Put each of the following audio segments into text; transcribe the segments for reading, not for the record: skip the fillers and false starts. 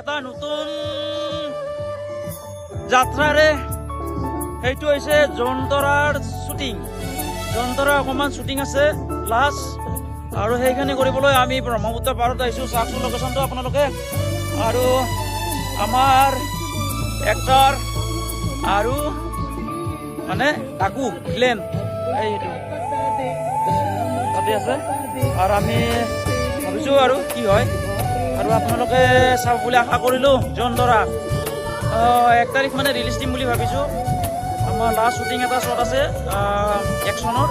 এটা নতুন যাত্ৰাৰে। সেইটো হৈছে জোনতৰাৰ শ্বুটিং। জোনতৰা অকণমান শ্বুটিং আছে লাষ্ট আৰু সেইখিনি কৰিবলৈ আমি ব্ৰহ্মপুত্ৰ পাৰত আহিছোঁ। চাওকচোন লোকেশ্যনটো আপোনালোকে। আৰু আমাৰ এক্টৰ আৰু মানে ডাকু ভিলেন এইটো তাতে আছে। আৰু আমি ভাবিছোঁ আৰু কি হয় আৰু আপোনালোকে চাব বুলি আশা কৰিলোঁ। জোনতৰা 1 তাৰিখ মানে ৰিলিজ দিম বুলি ভাবিছোঁ। আমাৰ লাষ্ট শ্বুটিং এটা শ্বট আছে একশ্যনৰ,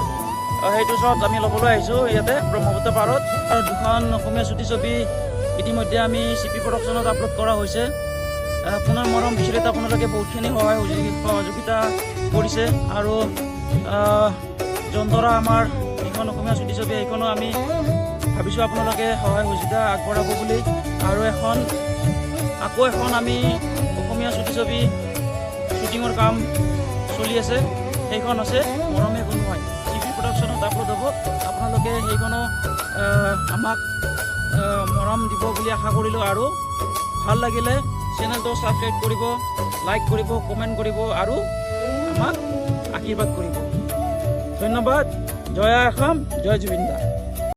সেইটো শ্বট আমি ল'বলৈ আহিছোঁ ইয়াতে ব্ৰহ্মপুত্ৰ পাৰত। আৰু দুখন অসমীয়া চুটি ছবি ইতিমধ্যে আমি চি পি প্ৰডাকশ্যনত আপলোড কৰা হৈছে। আপোনাৰ মৰম বিচাৰিতে আপোনালোকে বহুতখিনি সহায় সহযোগিতা কৰিছে। আৰু জোনতৰা আমাৰ যিখন অসমীয়া চুটি ছবি, সেইখনো আমি ভাবিছোঁ আপোনালোকে সহায় সহযোগিতা আগবঢ়াব বুলি। আৰু এখন আকৌ এখন আমি অসমীয়া চুটি ছবি শ্বুটিঙৰ কাম চলি আছে। সেইখন আছে মৰমে কোনোৱাই, চি পি প্ৰডাকশ্যনত আপলোড হ'ব। আপোনালোকে সেইখনো আমাক মৰম দিব বুলি আশা কৰিলোঁ। আৰু ভাল লাগিলে চেনেলটো ছাবস্ক্ৰাইব কৰিব, লাইক কৰিব, কমেণ্ট কৰিব আৰু আমাক আশীৰ্বাদ কৰিব। ধন্যবাদ। জয় আই অসম, জয় জুবিন দা।